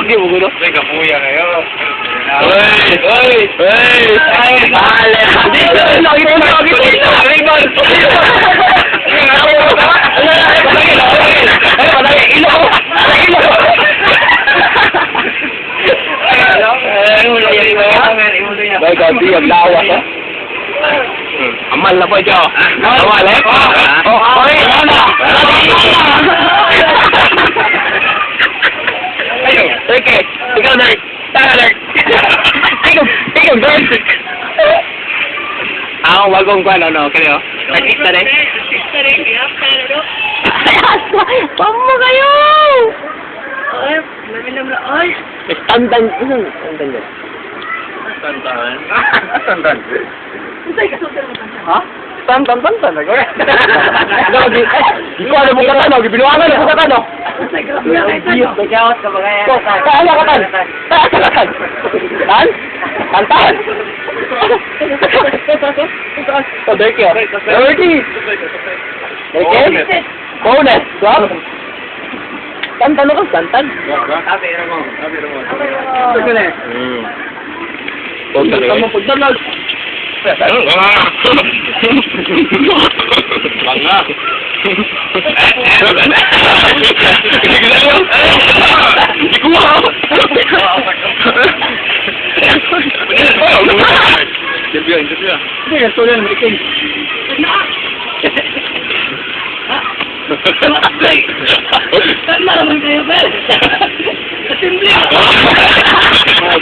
Lagi mo gulo. May kapuya kayo. Oy! Oy! Oy! Ale! Lagi mo, lagi mo! Bay, gabi, ang lawas, ha? Amal na po ito. Amal, eh? Oh, oy, ano? Okay, ikaw, Dirk. Tara, Dirk. Ikaw, ikaw, Dirk. Ako, bagong kwan, ano, kayo? Artista rin. Artista rin, kaya no? Pamo kayo! Ay, lamin na ay. Tantan, tantan dyan. Tantan. Tantan. Unsay kasulti mo tantan? Ha? Tantan, tantan. Ano, di ko alam kung katano, gibinuangan ako katano. Unsay grabe kay tantan? Bigawat ka ba kaya? Kaya ka tan. Kaya ka tan. Tan? Tantan. Oh, Dirky, oh. Dirky! Dirky? Bonus, Bob? Tantan ako, tantan. Sabi mo. Sabi mo. Huwag mo pagdalag. Banga. Interview, interview. Hindi, ganito yan, making. Tama naman kayo, per. Simple. Ah,